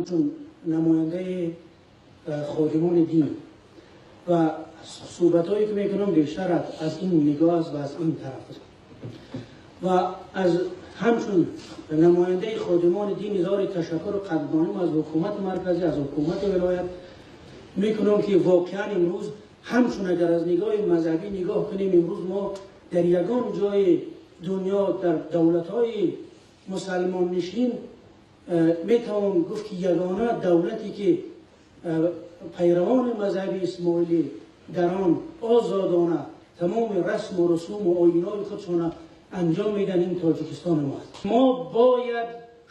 Чун намояндаи ходимони дин ва суҳбатҳое ки мекунам, бештар аз ин нигоҳ аст ва аз ин тараф аст ва аз ҳамчун намояндаи ходимони дин изҳори ташаккуру қадрдонӣ аз ҳукумати марказӣ, аз ҳукумати вилоят мекунам, ки воқеан имрӯз ҳамчун агар аз нигоҳи мазҳабӣ нигоҳ кунем, имрӯз мо дар ягон ҷои дунё, дар давлатҳои мусалмоннишин метавон гуфт, ки ягона давлате ки пайравони мазҳаби исмоилӣ дар он озодона тамоми расму русуму оинҳои худшона анҷом медиҳанд, ин Тоҷикистони мо аст. Мо бояд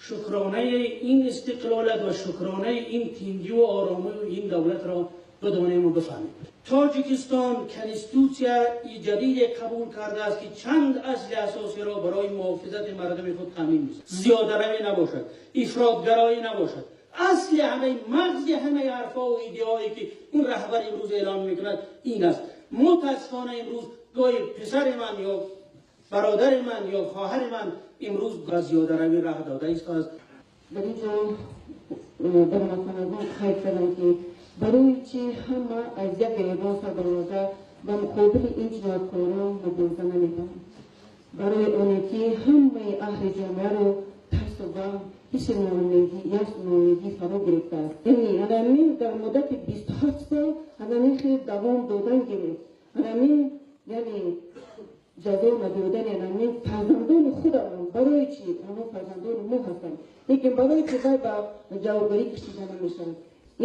шукронаи ин истиқлолият ва шукронаи ин тинҷӣ ва оромию ин давлатро бидонем ва бифаҳмем. Тоҷикистон конститутсияи ҷадиде қабул кардааст, ки чанд асли асосиро барои муҳофизати мардуми худ таъмин месозад: зиёдаравӣ набошад, ифротгароӣ набошад. Асли ҳамаи мағзи ҳамаи ҳарфҳо ва идеаҳое ки ин раҳбар имрӯз эълон мекунад, ин аст. Мутаассифона, имрӯз гоҳи писари ман ё бародари ман ё хоҳари ман имрӯз ба зиёдаравӣ раҳ дода истодааст. Дар ин ҷо баромадкунандагон қайд карданд, ки барои чӣ ҳама аз як гиребон сар бароварда ба муқобили ин ҷинояткорон мубориза намебаранд. Барои оне ки ҳамаи аҳли ҷомеаро тарсу ваҳм, ҳисси ноумедӣ, ясу ноумедӣ фаро гирифтааст. Яъне анамин дар муддати 27 сол анамин хел давом додан гирифт. Анамин, яъне ҷазо надодани анамин фарзандони худамон. Барои чӣ? Онҳо фарзандони мо ҳастанд, лекин барои чӣ вай ба ҷавобгарӣ кашида намешавад?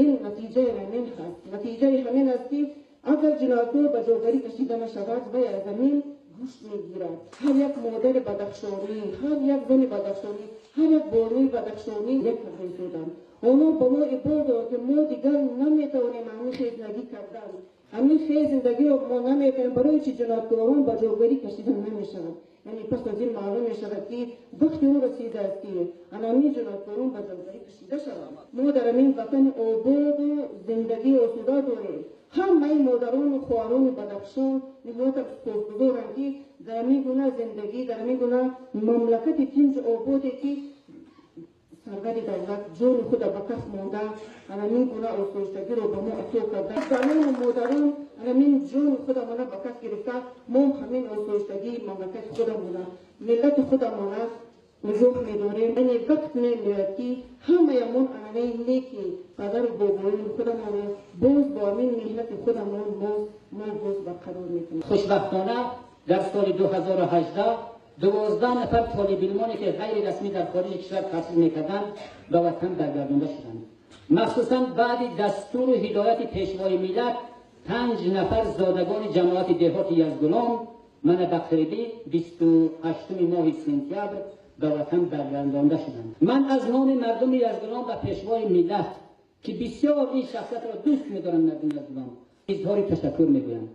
Ин натиҷаи ҳамин ҳаст. Натиҷаи ҳамин аст, ки агар ҷинояткор ба ҷавобгарӣ кашида нашавад, вай аз замин гӯшт мегирад. Ҳар як модари бадахшонӣ, ҳар як зани бадахшонӣ, ҳар як бонуи бадахшонӣ як карда истоданд. Онҳо ба мо ибор доранд, ки мо дигар наметавонем ҳамин хел зиндагӣ кардан, ҳамин хел зиндагиро мо наметавонем. Барои чӣ ҷинояткорон ба ҷавобгарӣ кашида намешаванд? Яъне пас аз ин маълум мешавад, ки вақти он расидааст, ки анамин ҷинояткорон ба ҷавобгарӣ кашида шаванд. Мо дар ҳамин ватани ободу зиндагии осуда дорем. Ҳамаи модарону хоҳарони Бадахшон ниҳоят сипосгузоранд, ки дар ҳамин гуна зиндагӣ, дар ҳамин гуна мамлакати тинҷу ободе, ки сарвари давлат ҷони худа ба каф монда, анамин гуна осоиштагиро ба мо ато карда, занону модарон анамин ҷони худамона ба каф гирифта, мо ҳамин осоиштагии мамлакати худамона, миллати худамона нигоҳ медорем. Яъне вақт мемояд, ки ҳамаямон ананаи неки падару бобоёни худамонро боз бо ҳамин меҳнати худамон боз мо боз барқарор мекунем. Хушбахтона, дар соли 2018 12 нафар толибилмоне, ки ғайрирасмӣ дар хориҷи кишвар таҳсил мекарданд, ба ватан баргардонда шуданд. Махсусан баъди дастуру ҳидояти Пешвои миллат панҷ нафар зодагони ҷамоати деҳоти Язгулом мана ба қарибӣ, 28-уми моҳи сентябр, ба ватан баргардонда шуданд. Ман аз номи мардуми Язгулом ба Пешвои миллат, ки бисёр ин шахсиятро дӯст медоранд мардуми Язгулом, изҳори ташаккур мегӯям.